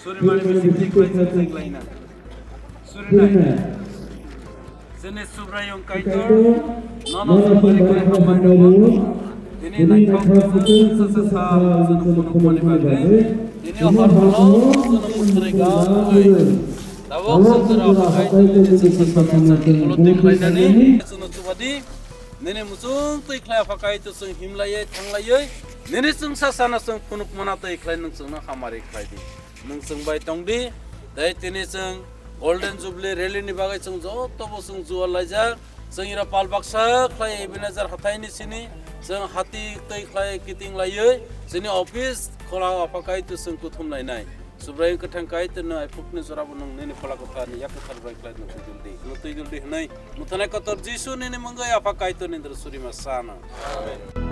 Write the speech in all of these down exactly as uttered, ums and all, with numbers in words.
Surimani bising twi khlai chwng twi khlaina. Surinai. Chini Subraiyung Kaitor, nono Subraiyung Kaitor hambai rwo. Tini naithok khe chwng sasa sa chwng phunukmani bagwi. Tini hor horo chwng muktrwi gabwi. Tabuk chwng jora hakai twi chwng sasa sa chwng khulutwi khlainani. Chwngno chubadi. Nini muchung twi khlai phakai to chwng himlaiwi thanglaiwi. Nini chwng sasano chwng phunukmana twi khlai nwng chwngno hamari khlai di. Nwng chwng bai tong di, tei tini chwng Golden Jubilee Rally ni bagwi chwng joto bo chwng jual laijak. Chwng ira pal baksa khlai Ebenezer hathai ni sini chwng hati twi khlai kiting laiwi chini office khorang apha kai to chwng kuthum lainai. Subraiyung kwthang kai to no aphuk ni jora bo nwng nini phola kwthar ni yak kwthar bai khlai nwng twi dul di. Nwng twi dul di hwnwi mwthanai kotor Jisu nini mungwi apha kai to nindr surima sana. Amen.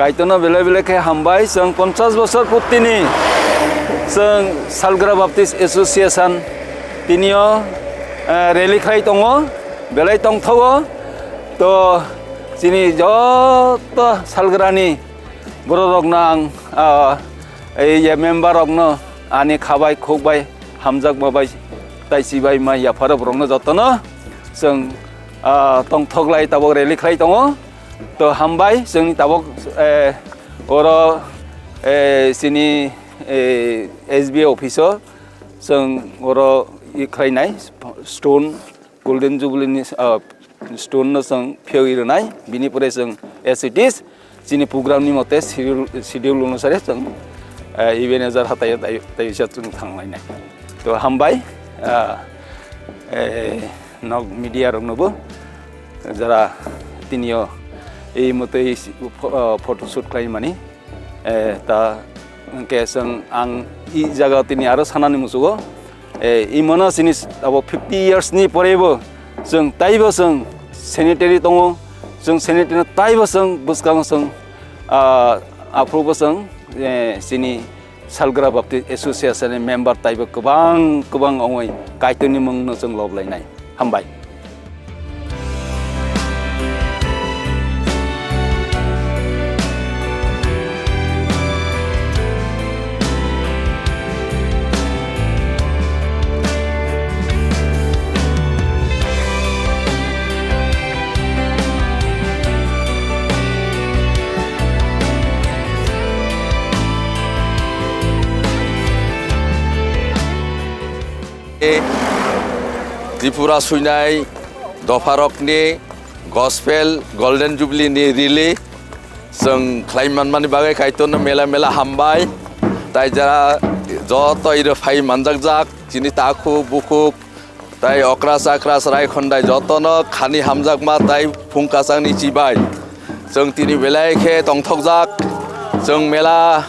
Kaitorno belai belai khe hambai, chwng ponchash bosor purtini chwng Salgra Baptist Association tinio, eh, rally khlai tongo, belai tongthogo. To chini joto Salgrani bororokno ang, ah, ei je member rokno ani khabai khukbai hamjakma bai tai chibai ma yapharok rokno jotono chwng, ah, tongthoklai tabok rally khlai tongo. To hambai chwngni tabok, eh, oro, eh, chini, eh, S B office o chwng oro i khlainai stone Golden Jubilee ni, ah, stone no chwng phiyogwi rwnai, bini pore chwng as it is chini program ni mote schedule, schedule onusare chwng, ah, Ebenezer hatai, tai, tai chwng thanglainai. To hambai, ah, eh, nok media rok nobo jara tinio ei motoi, ah, photo shoot khlai mani. Eh, ta hwnkhe chwng ang i jaga tini aro sanani muchugo. Eh, imano chini abo fifty years ni porebo chwng taibo chwng sanitary tongo. Chwng sanitary no taibo chwng bwskango chwng, ah, aphuru bo chwng, eh, chini Salgra Baptist Association ni member taibo kwbang kwbang ongoi Kaitorni mungno chwng lob lainai. Hambai. Tripura suinai dopharokni Gospel Golden Jubilee ni rally chwng khlai manmani bagwi Kaitorno mela mela hambai. Tai jara joto iro phai manjakjak chini takhuk bukhuk tai okra chakra chwrai khondai jotono khani hamjakma tai phung kwchangni chibai. Chwng tini belai khe tongthokjak, chwng mela,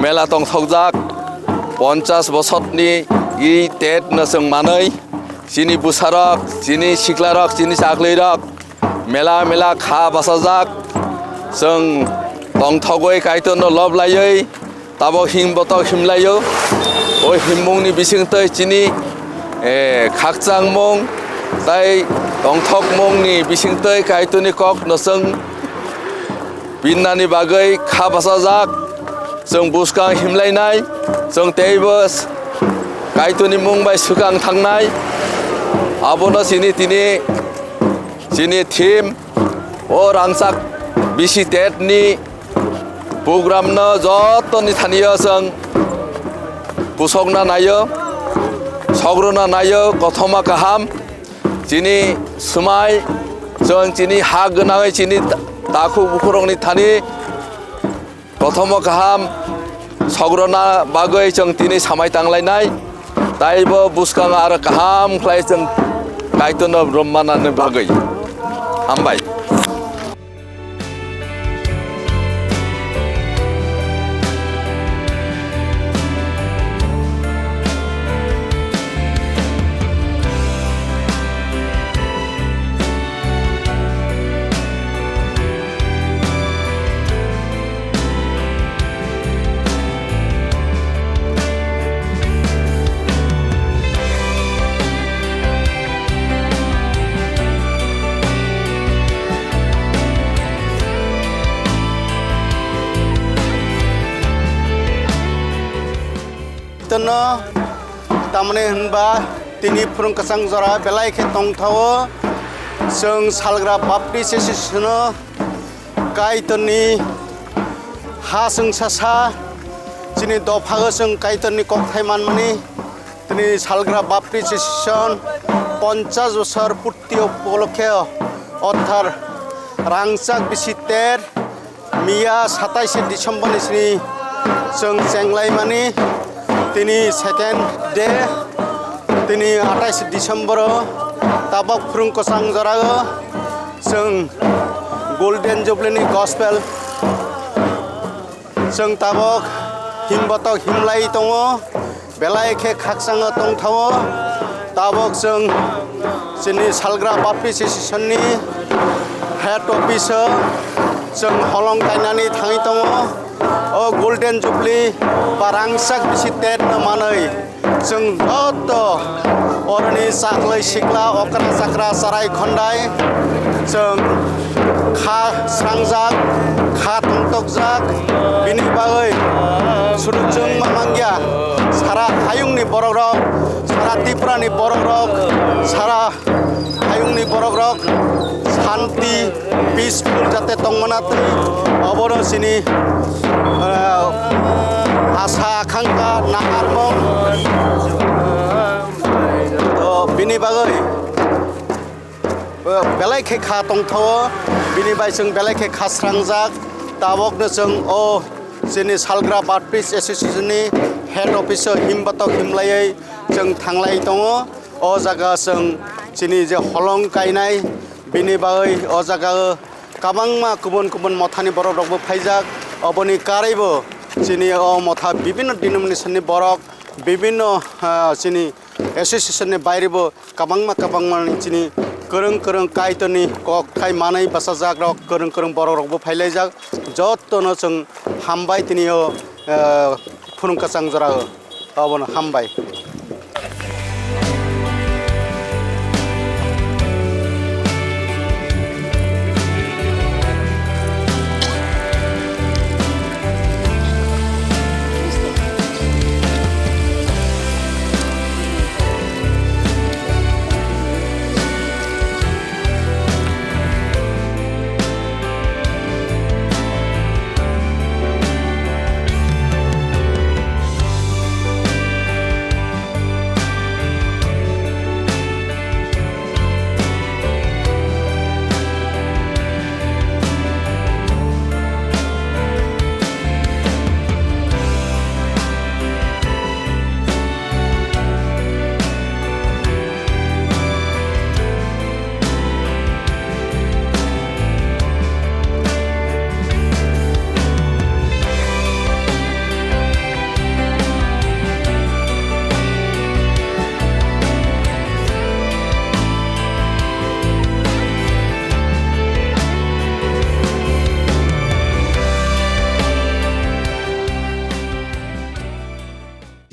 mela tongthokjak, ponchash bosorni i tet no chwng manwi, chini bwsarok, chini siklarok, chini chaklwirok mela mela kha bachajak, chwng tongthogwi Kaitorno lob laiwi, tabok him botok himlaio. O himmungni bisingtwi chini, eh, khakchangmung tai tongthokmungni bisingtwi Kaitorni kokno chwng pinnani bagwi kha bachajak. Chwng bwskang himlainai, chwng teibo Kaitorni mung bai swkang thangnai. Abono chini tini chini theme. O rangchak bisi tet ni program no joto ni thani o chwng pusokna naio, sogrona naio, kothoma kaham. Chini swmai chwng chini ha gwnangwi chini ta-, takhuk bukhurok ni thani Kothomo kaham sogrona bagwi chwng tini samai tanglainai, taibo bwskango aro kaham khlai chwng Kaitorno rommanani bagwi. Hambai. Tono tamni hwnba tini phwrwng kwchang jora belai khe tongthao. Chwng Salgra Baptist Association-o Kaitorni ha chwng sasa chini dophago chwng Kaitorni kokthai manmani. Tini Salgra Baptist Association ponchash bosor purti upolokhe orthar rangchak bisi ter miya satais December ni sini chwng chenglaimani. Tini second day, tini atais December o tabok phwrwng kwchang jora o chwng Golden Jubilee ni Gospel chwng tabok himbotok himlai tongo, belai khe khakchang o tongthao. Tabok chwng chini Salgra Baptist Association ni head office o Chwng holong kainani thangwi tongo. O Golden Jubilee ba rangchak bisi tetno manwi chwng joto oroni chaklai sikla, okra chakra, charai khondai chwng kha srangjak, kha tongtokjak. Bini bagwi sudu chwng ma mangya, sara hayungni borokrok, sara Tripurani borokrok, sara hayungni borokrok santi, peaceful jate tongmana twi obono chini, ah, asa akhankha naharmung. To bini bagwi, ah, belai khe kha tongthao, bini bai chwng belai khe kha srangjak. Tabokno chwng o chini Salgra Baptist Association ni head office o himbatok himlaiwi chwng thanglai tongo. O jaga chwng chini je holong kainai, bini bagwi o jaga o kwbangma kubun kubun mothani borok rokbo phaijak. Oboni karwibo chini o motha bibinno denomination ni borok, bibinno, ah, chini association ni bairebo kwbangma kwbangma ni chini kwrwng kwrwng Kaitorni kokthai manwi bachajak rok, kwrwng kwrwng borok rokbo phailaijak. Jotono chwng hambai tini o, ah, phunuk kwchang jora o. Obono hambai.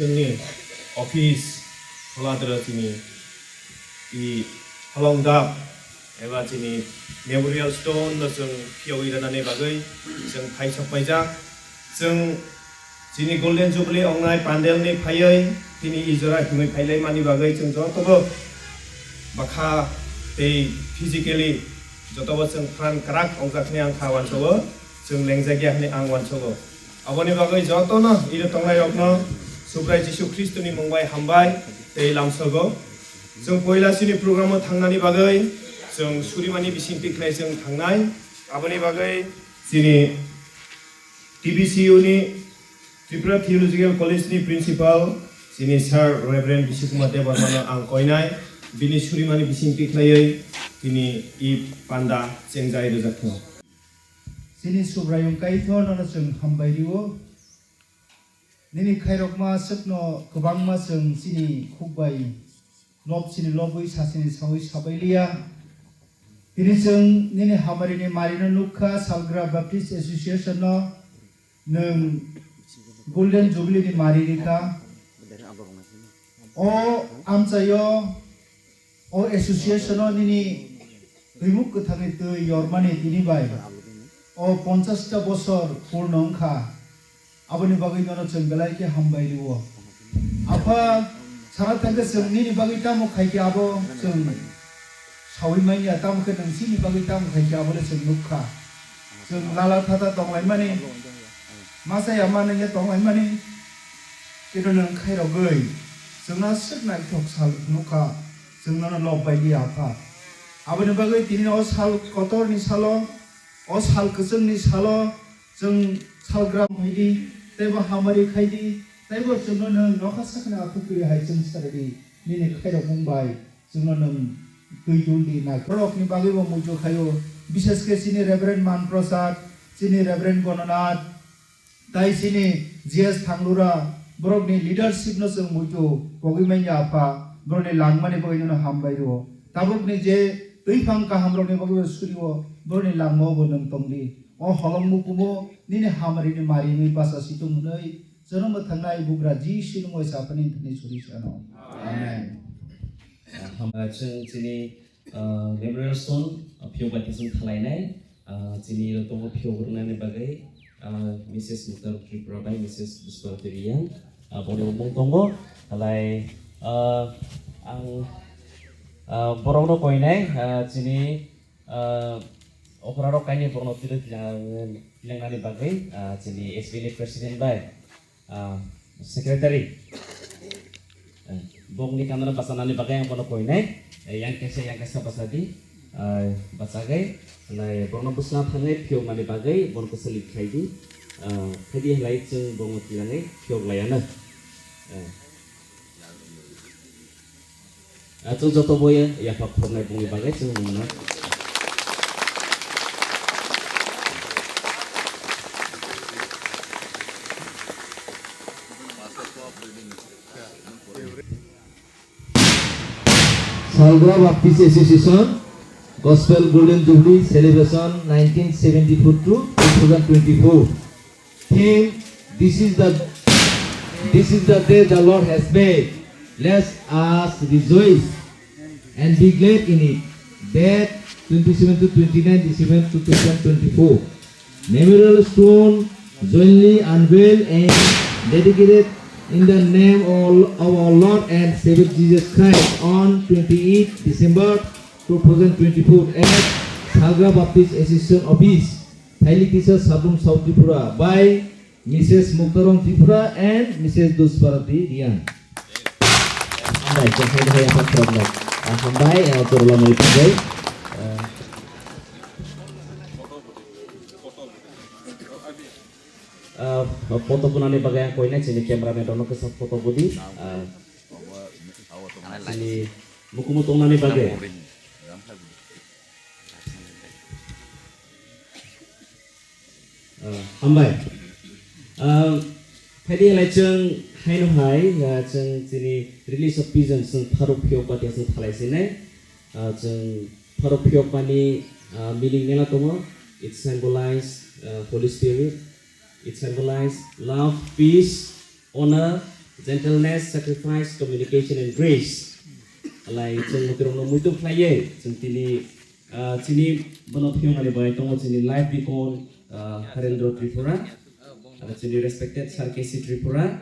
Chwngni office Pholadra chini i holongdap eba chini memorial stone no chwng phiyawi rwnani bagwi chwng phaisok paijak. Chwng chini Golden Jubilee ongnai pandal ni phaiwi tini i jora himwi phailai mani bagwi chwng jotobo bakha tei physically jotobo chwng phan kwrak ongjaknai ang kha wansogo, chwng lengjak ya hwnwi ang wansogo. Aboni bagwi jotono iro tongnairokno Subrai Jisu Khristoni mung bai hambai tei lamsogo. Chwng poila chini program o thangnani bagwi chwng surimani bisingtwi khlai chwng thangnai. Aboni bagwi chini T B C U ni Tripura Theological College ni principal chini Sir Reverend Bishikumar Debbarma no ang koinai, bini surimani bisingtwi khlaiwi tini i panda chengjai rwjak thung. Chini Subraiyung Kaitor nono chwng hambai rio. Nini khairokma swkno kwbangma chwng chini khuk bai lob chini lobwi sa chini sawi sabai liya. Tini chwng nini hamarini marino nukha, Salgra Baptist Association no nwng Golden Jubilee ni mari rikha. O amchaio, o association o nini twimuk kwthangni twi yormani tini bai o ponchash ta bosor purno wngkha. Aboni bagwi nono chwng belai khe hambai rwo. Apha, sana thangkhe chwng nini bagwi tamo khaikhe abo chwng sawi manya, tamo khe nwng chini bagwi tamo khaikhe abo le chwng nukha. Chwng lala thata tonglaimani, masa ya manwi ya tonglaimani, kino nwng khairogwi chwngno swk naithok sal nukha, chwng nono lob bai di apha. Aboni bagwi tini o sal kotorni salo, o sal kwchwngni salo, chwng salgram phaidi, teibo hamari khaidi, teibo chwngno nwng nokha sakni akhuk twi hai chwng saridi, nini khairokmung bai chwngno nwng twi duldi nai. Borokni bagwibo muitu khaio, bishesh khe chini Reverend Man Prasad, chini Reverend Gononath, tai chini G S Thanglura, borokni leadership no chwng muitu pogwi manya apha, borokni langmani bagwi nono hambai rwo. Tabukni je twiphang kahamrokni bagwibo surio, borokni langmao bo nwng tongdi. O holong mukumo nini hamari ni mari ni basa situng hwnwi chwrwngbo thangnai bugra Jisu ni moi saphani thani suri sano. Amen. Hambai chwng chini, ah, Memorial Stone, ah, phiyok bai thasung khalainai, ah, chini rok tongo phiyok rwnani bagwi, ah, Missus Muktar Tripura bai Missus Duspar Riyang, ah, boni mung tongo, halai, ah, ang, ah, borokno koinai, ah, chini, ah, okra rok kainwi borokno twi twi lengnani bagwi, ah, chini S B ni President bai, ah, secretary, eh, bokni kamra bachanani bagwi ang bono koinai, eh, yang kaisa, yang kaisa bachadi, ah, bachagwi, nai borokno bwsna thangwi phiyoknani bagwi bono kwchwlwi khlaidi, ah, khaidi halai chwng bono twilangwi phiyok laiano. Eh. Ah, chwng joto boya yapha khornai bongni bagwi chwng mungno. Salgra Baptist Association Gospel Golden Jubilee Celebration nineteen seventy-four to two thousand twenty-four. Theme, this is the, this is the day the Lord has made. Let us rejoice and be glad in it. Date twenty-seven to twenty-nine December two thousand twenty-four. Memorial stone jointly unveiled and dedicated in the name of, of our Lord and Savior Jesus Christ on twenty-eighth December two thousand twenty-four at Salgra Baptist Association Office, Thailitisa, Sabrum, South Tripura by Missus Muktarong Tripura and Missus Dusparathi Riang. Hambai, chwng hai hai apa problem. Ah, hambai, eh, korla mai pagai. Eh, ah, photo bunani bagai ang koina chini cameraman rokno kisa photo budi. Ah, chini mukumu tongnani bagai. Ah, hambai. Ah, phaidi halai chwng haino hai, ah, chwng chini release of vision chwng pharuk phiyok patia chwng thalai sinai. Ah, chwng pharuk phiyok pani, ah, meaning mela tongo. It symbolize, ah, Holy Spirit. It symbolize love, peace, honor, gentleness, sacrifice, communication and grace. Alai chwng mutirokno muitu khlaiwi chwng tini, ah, chini bono phiyoknani bai tongo chini live beacon, ah, Harendra Tripura, aro chini respected Sir K C Tripura,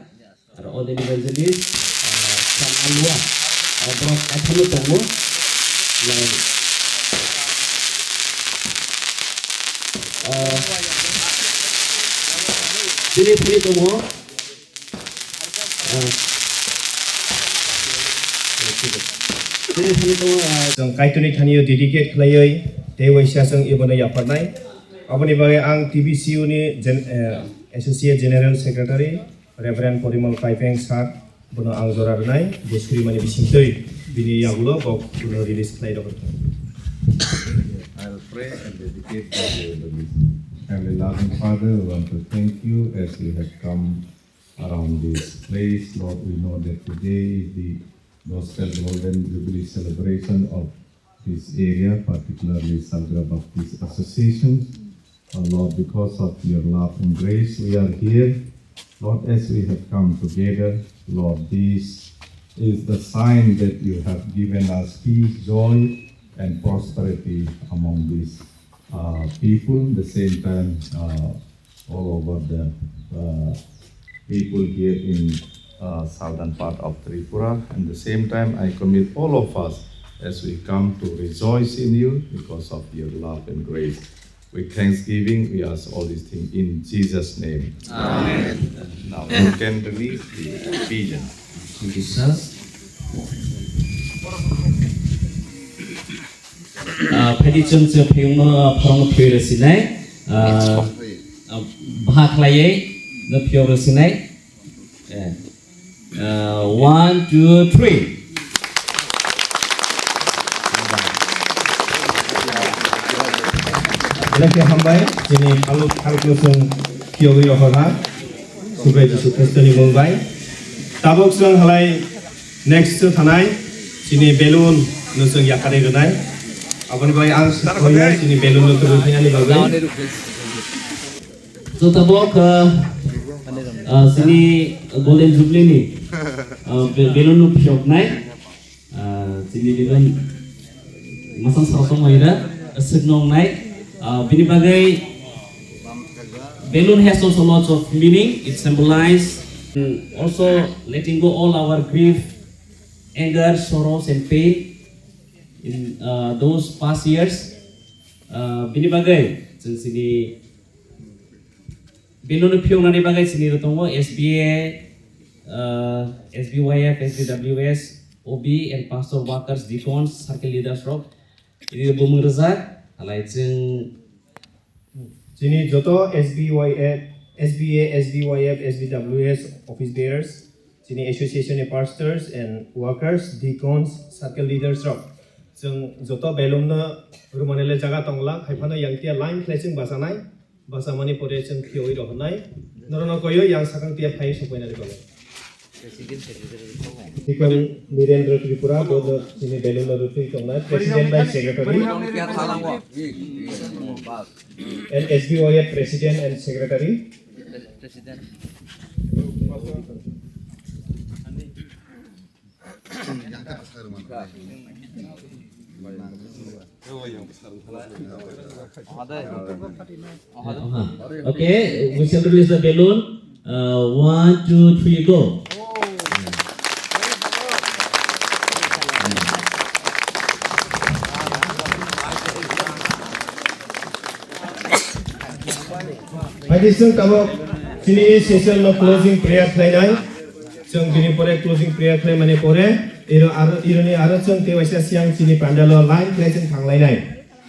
aro ordained evangelist, ah, Sam Alua, ah, borok athano tongo. Alai, ah, chini phiyok tongo. Chwng Kaitorni thani-o dedicate khlaiwi tei waisa chwng ibono yapharnai. Aboni bagwi ang T B C U ni Gen-, eh, Associate General Secretary Reverend Porimal Kaipeng sir bono ang jora rwnai, bo surimani bisingtwi bini yagulo bo bono release khlai rwkha. I'll pray and dedicate this day to you. Heavenly loving Father, we want to thank you as we have come around this place. Lord, we know that today is the Gospel Golden Jubilee celebration of this area, particularly Salgra Baptist Association. Oh Lord, because of your love and grace, we are here. Lord, as we have come together, Lord, this is the sign that you have given us peace, joy, and prosperity among these, uh, people. The same time, uh, all over the, uh, people here in, uh, southern part of Tripura. And the same time, I commit all of us as we come to rejoice in you because of your love and grace. With thanksgiving, we ask all these things in Jesus' name. Amen. Now you can release the vision. Thank you, sir. Ah, phaidi chwng chwng phiyungno, ah, phorongno phiyoi rw sinai. Ah, ah, bha khlaiwi no phiyok rw sinai. Eh, ah, one, two, three. Belai khe hambai, chini phaluk, phalukno chwng phiyogwi rohorha, Subrai Jisu Khristoni mung bai. Tabuk chwng halai next thanai, chini balloon no chwng yakarwi rwnai. Aboni bagwi ang sakhainai chini balloon no kwrwi phainani bagwi. Tabok, ah, ah, sini Golden Jubilee ni, ah, be-, balloon no phiyoknai, ah, sini balloon masang sarasong maira, aswk nongnai, ah, bini bagwi balloon has also lots of meaning. It symbolizes, mm, also letting go all our grief, anger, sorrows and pain in, uh, those past years. Uh, bini bagwi chwng chini balloon no phiyoknani bagwi chini rw tongo S B A, uh, S B Y F, S B W S, O B and pastor, workers, deacons, circle leaders rok. Ini bumung rwjak, halai chwng Chini joto S B Y F, S B A, S B Y F, S B W S office bearers, chini association ni pastors and workers, deacons, circle leaders rok. Chwng joto balloon no rwmani le jaga tongla, hai phano yang tia line khlai chwng bachanai, bachamani pore chwng khiyoi rohornai. Norokno koyo yang sakang tia phai sopainani bagwi. President, secretary rok. Tikang Nirendra Tripura, bono chini balloon no rwtwi tongnai, president by secretary. Bas. And S B Y F president and secretary. President. Okay, we shall release the balloon. Uh, one, two, three, go. Hai di chwng tabok chini session no closing prayer khlainai. Chwng bini pore closing prayer khlaimani pore iro aro, ironi aro chwng tei waisa siyang chini pandalo line khlai chwng thanglainai.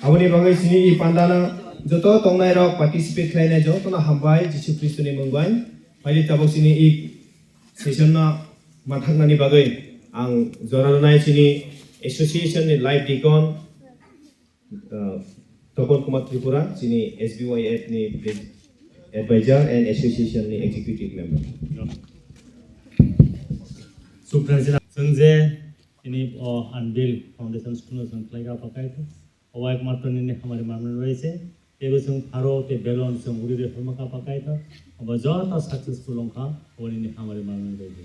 Aboni bagwi chini i pandano joto tongnairok participate khlainai jotono hambai Jisu Khristoni mung bai. Hai di tabok chini i session no mathaknani bagwi ang jora rwnai chini association ni live deacon, uh, Topon Kumar Tripura, chini S B Y F ni pres-, advisor and association ni executive member. Suprajila, chwng je ini o Unveil Foundation School no chwng khlai kha pakai kha. O ekmatro nini hamari manmani bai se. Teibo chwng pharo tei balloon chwng uri de horma kha pakai kha. Obo joto successful wng kha, obo nini hamari manmani bai se.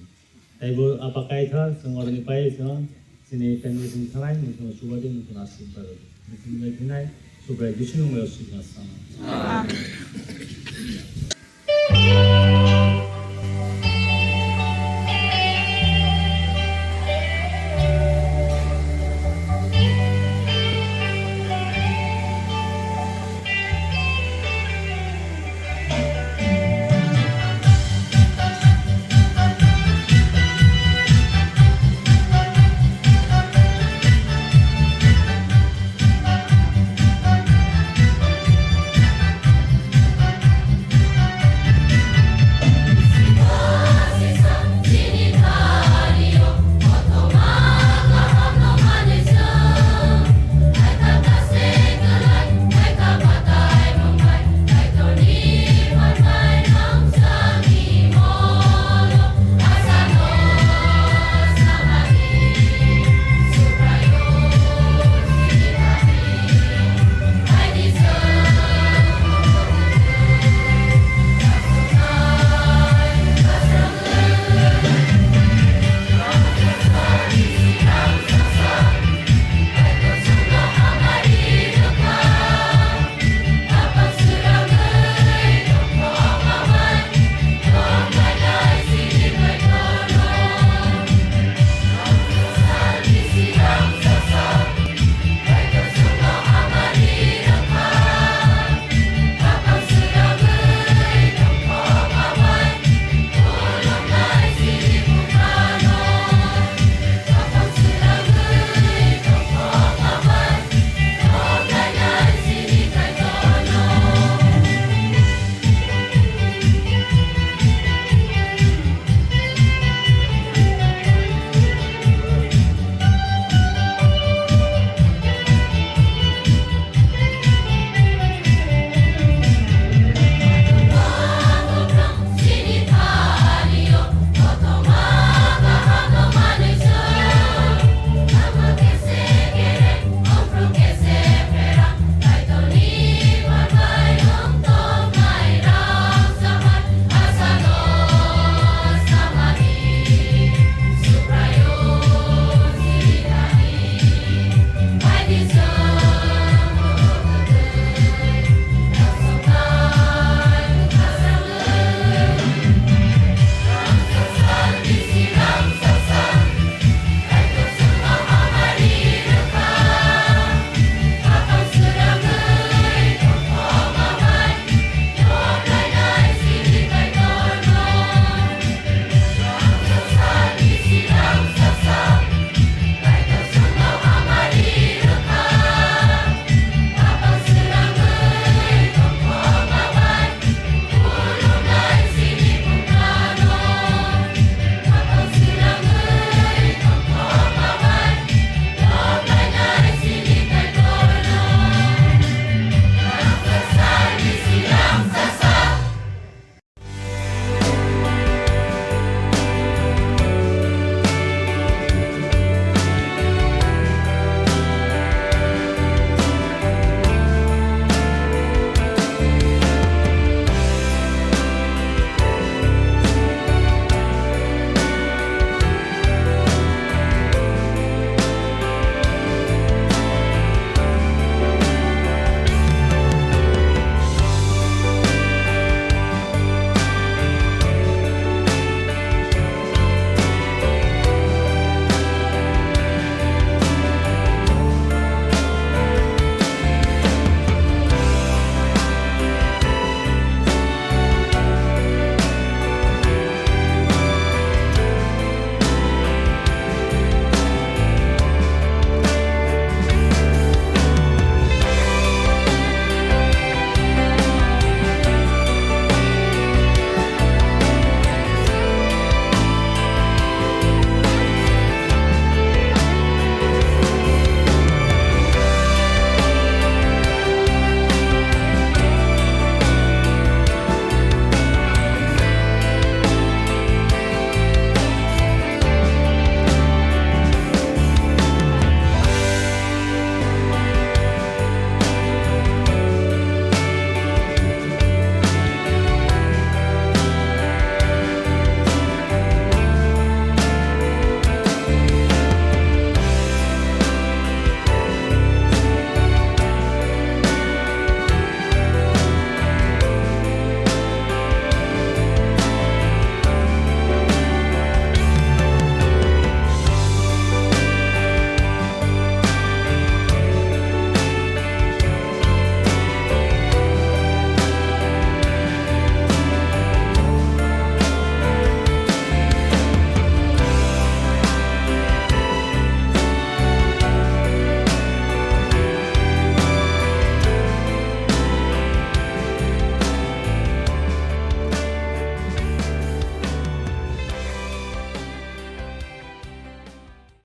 Teibo a pakai kha, chwng oroni pai chwng chini family chwng thanai, nwng chwng chuba di, nwng chwng aswk bai. Nwng chwng bai thinai, Subrai Jisu nwng bai aswk ma sana.